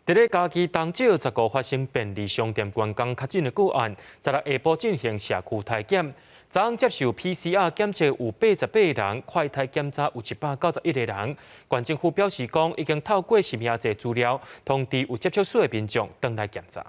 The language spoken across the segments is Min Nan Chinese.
佇咧嘉義東石15發生便利商店員工確診的個案，16下晡進行社區篩檢，昨昏接受 PCR 檢測有88人，快篩檢查有191個人。縣政府表示講，已經透過實名制資料通知有接觸史的民眾轉來檢查。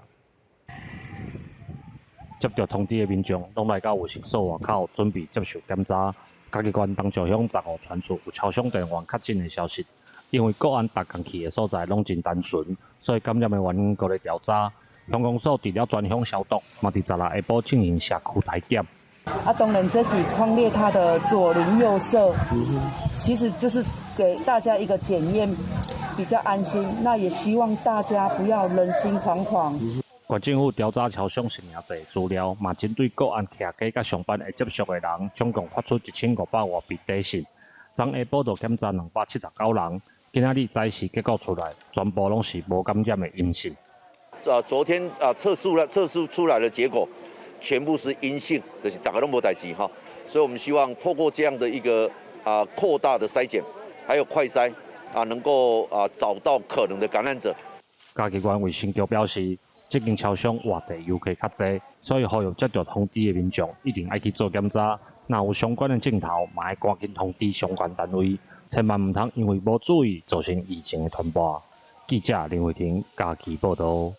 接著通知的民眾，攏來到衛生所外口準備接受檢查。嘉義縣東石鄉15傳出有超商店員確診的消息。因為個案逐工去的所在攏真單純，所以感染的原因閣咧調查。鄉公所除了全鄉消毒，嘛佇16下晡進行社區篩檢。啊，當然這是匡列他的左鄰右舍，其實就是給大家一個檢驗，比較安心。那也希望大家不要人心惶惶。縣政府調查超商實名制資料，嘛針對個案徛家佮上班會接觸的人，總共發出1500外筆短信。昨下晡就檢查279人。今仔日早時結果出來，全部攏是無感染的陰性。啊，昨天啊測試出來的結果，全部是陰性，就是逐家攏無代誌哈。所以我們希望透過這樣的一個啊擴大的篩檢，還有快篩啊，能夠啊找到可能的感染者。嘉義縣衛生局表示，這間超商外地遊客較濟，所以呼籲接到通知的民眾一定愛去做檢查。若有相關的症頭，嘛愛趕緊通知相關單位。千萬毋通因為無注意造成疫情的傳播。記者林慧婷嘉義報導。